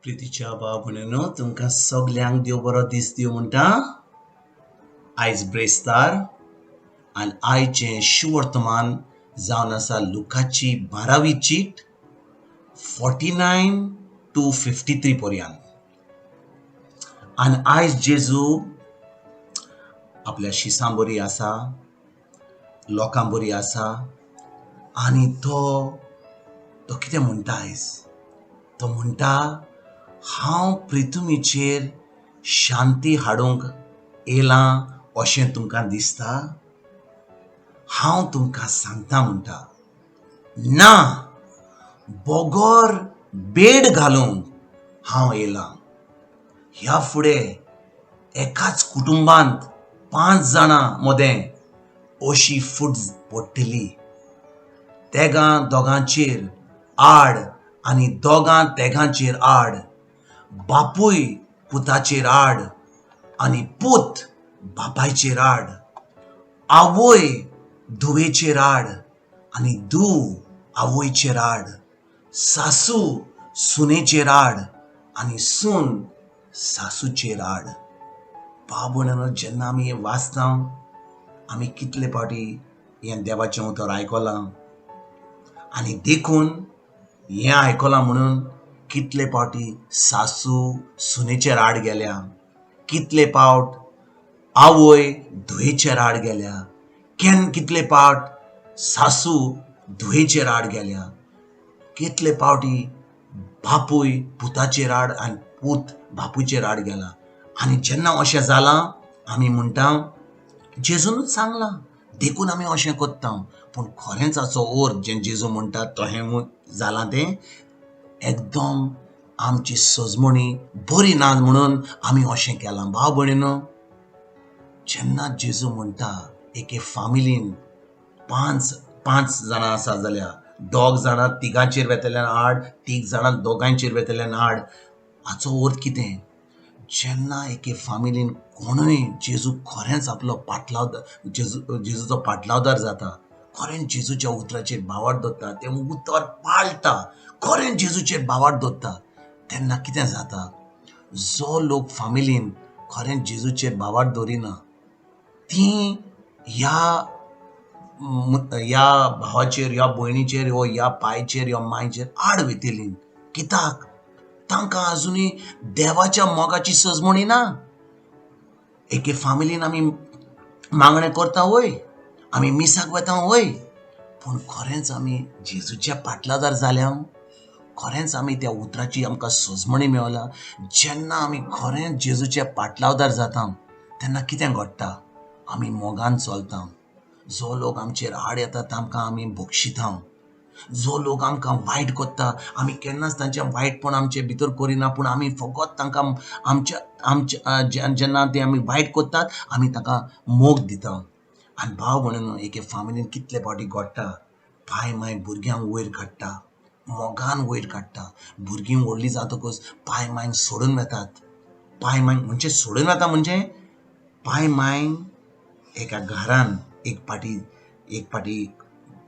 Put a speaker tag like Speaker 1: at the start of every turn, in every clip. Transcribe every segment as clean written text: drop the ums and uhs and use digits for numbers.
Speaker 1: प्रितीच्या भाव भयणीनो, तुमकां सगल्यांक देव बरो दीस दिवं म्हणटा. आयज ब्रेस्तार आनी आयचें शुवर्तमान जावन आसा लुकाची 12वी चीट 49 to 53 पर्यंत. आनी आयज जेजू आपल्या शिसां बरी आसा, लोकां बरी आसा आनी तो तो कितें म्हणटा आयज? तो म्हणटा, हांव पृथ्वीचेर शांती हाडूंक येयलां अशें तुमकां दिसता? हांव तुमकां सांगता म्हणटा, ना, बगर बेड घालूंक हांव येयलां. ह्या फुडें एकाच कुटुंबांत 5 जाणां मदें अशी फूट पडटली. तेगां दोगांचेर आड आनी दोगां तेगांचेर आड, बापूय पुताचेर आड आनी पूत बापायचेर आड, आवय धुवेचेर आड आनी धूव आवयचेर आड, सासू सुनेचेर आड आनी सून सासूचेर आड. भाव भयणीनो, जेन्ना आमी हें वाचता, आमी कितले फावटी हें देवाचें उतर आयकलां आनी देखून हें आयकलां म्हणून कितले फावटी सासू सुनेचेर आड गेल्या, कितले फावट आवय धुवेचेर आड गेल्या, कितले फावट सासू धुवेचेर आड गेल्या, कितले फावटी बापूय पुताचेर आड आनी पूत बापूयचेर आड गेला. आनी जेन्ना अशें जालां आमी म्हणटा जेजूनच सांगलां देखून आमी अशें करता. पूण खरेंच हाचो अर्थ जें जेजू म्हणटा तहें जालां तें एकदम आमची सजमणी बरी ना म्हणून आमी अशें केलां. भाव भयणीनो, जेन्ना जेजू म्हणटा एके फामिलीन 5 जाणां आसा जाल्यार 2 जाणां तिगांचेर वेतल्यान आड, 3 जाणां दोगांचेर वेतल्यान आड, हाचो अर्थ कितें? जेन्ना एके फामिलीन कोणूय जेजू खरेंच आपलो पाटलावदार, जेजूचो पाटलावदार जाता, खरेंच जेजूच्या उतराचेर भावार्थ दवरता, तें उतर पाळटा, खरेंच जेजूचेर भावार्थ दवरता, तेन्ना कितें जाता? जो लोक फामिलीन खरेंच जेजूचेर भावार्थ दवरिना ती ह्या ह्या भावाचेर, ह्या भयणीचेर, वा ह्या पायचेर, ह्या मायचेर आड वयतली. कित्याक? तांकां आजुनूय देवाच्या मोगाची सजमणी ना. एके फामिलीन आमी मागणें करता वय, आमी मिसाक वता वय, पूण खरेंच आमी जेजूच्या पाटलादार जाल्या? खरेंच आमी त्या उतराची आमकां सजमणी मेवला? जेन्ना आमी खरेंच जेजूच्या पाटलावदार जाता तेन्ना कितें घडटा? आमी मोगान चलता. जो लोक आमचेर आड येता तांकां आमी बक्षिता. जो लोक आमकां वायट करता आमी केन्नाच तांचें वायटपण आमचे भितर करिना, पूण आमी फकत तांकां आमच्या आमच्या जेन्ना ते आमी वायट करतात आमी तांकां मोग दिता. आनी भाव भयणीनो, एके फामिलीन कितले फावटी घडटा, पाय माय भुरग्यांक वयर काडटा, मोगान वयर काडटा. भुरगीं व्हडलीं जातकच पाय मायन सोडून वतात. पाय मायन म्हणजे सोडून वता म्हणजे पाय मायन एका घरान एक फाटी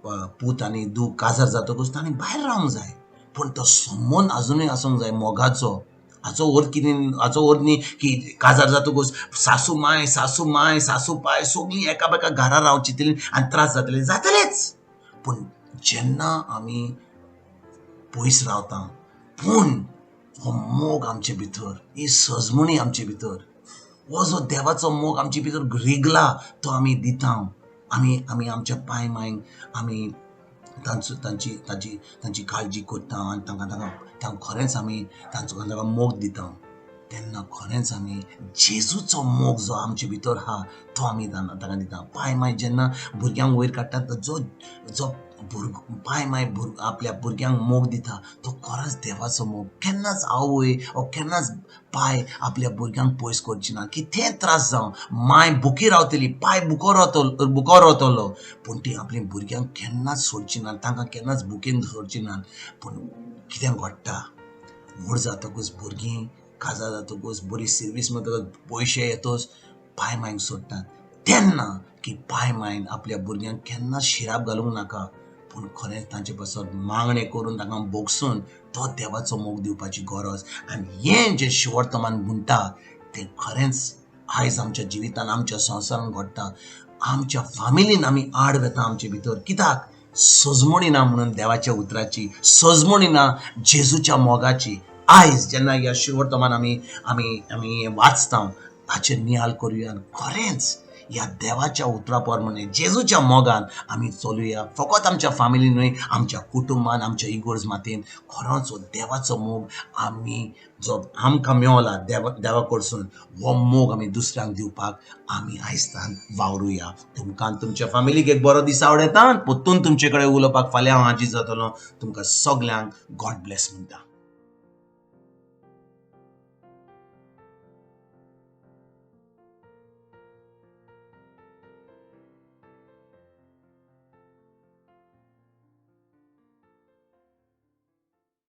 Speaker 1: पूत आनी धूव काजार जातकच तांणी भायर रावंक जाय, पूण तो संबंद आजुनूय आसूंक जाय मोगाचो. हाचो अर्थ कितें? हाचो अर्थ न्ही की काजार जातकच सासू माय, सासू माय, सासू पाय सगळीं एकामेका घरा रावची तितली आनी त्रास जातले, जातलेच. पूण जेन्ना आमी पयस रावता पूण हो मोग आमचे भितर, ही सजमणी आमचे भितर, हो जो देवाचो मोग आमचे भितर रिगला तो आमी दिता. आमी आमी आमच्या पाय मायक आमी तांचो तांची तांची तांची काळजी करता आनी तांकां तांकां तांकां खरेंच आमी तांचो तांकां मोग दिता. तेन्ना खरेंच आमी जेजूचो मोग जो आमचे भितर आहा तो आमी तांकां दिता. पाय माय जेन्ना भुरग्यांक वयर काडटा, जो जो भुरगो पाय माय आपल्या भुरग्यांक मोग दिता तो खरोच देवाचो मोग. केन्नाच आवय ओ केन्नाच पाय आपल्या भुरग्यांक पयस करची ना. कितेंय त्रास जावं, माय बुकी रावतली, पाय बुको रावतलो, पूण ती आपल्या भुरग्यांक केन्नाच सोडची ना, तांकां केन्नाच बुकेन सोडची ना. पूण कितें घडटा, व्हड जातकच भुरगीं काजार जातकच बरी सर्वीस मेळटकच पयशे येतच पाय मायक सोडटात. तेन्ना की पाय मायन आपल्या भुरग्यांक केन्नाच शिराप घालूंक नाका, पूण खरेंच तांचे पासत मागणें करून तांकां भोगसून तो देवाचो मोग दिवपाची गरज. आनी हें जें शिवर्तमान म्हणटा तें खरेंच आयज आमच्या जिवितान, आमच्या संवसारान घडटा. आमच्या फामिलीन आमी आड वेता आमचे भितर, कित्याक सजमणी ना म्हणून देवाच्या उतराची, सजमणी ना जेजूच्या मोगाची. आयज जेन्ना ह्या शिवर्तमान आमी आमी आमी वाचता हाचेर नियाळ करुया. खरेंच ह्या देवाच्या उतरा प्रमाणे जेजूच्या मोगान आमी चलुया. फकत आमच्या फामिली न्हय, आमच्या कुटुंबान, आमच्या इगोर्ज मातेन खरोच हो देवाचो मोग आमी जो आमकां मेवला देवा कडसून, हो मोग आमी दुसऱ्यांक दिवपाक आमी आयजतान वावरुया. तुमकां तुमच्या फामिलीक एक बरो दीस आवडटा. परतून तुमचे कडेन उलोवपाक फाल्यां हांव हाजीर जातलो. तुमकां सगल्यांक गॉड ब्लेस म्हणटा.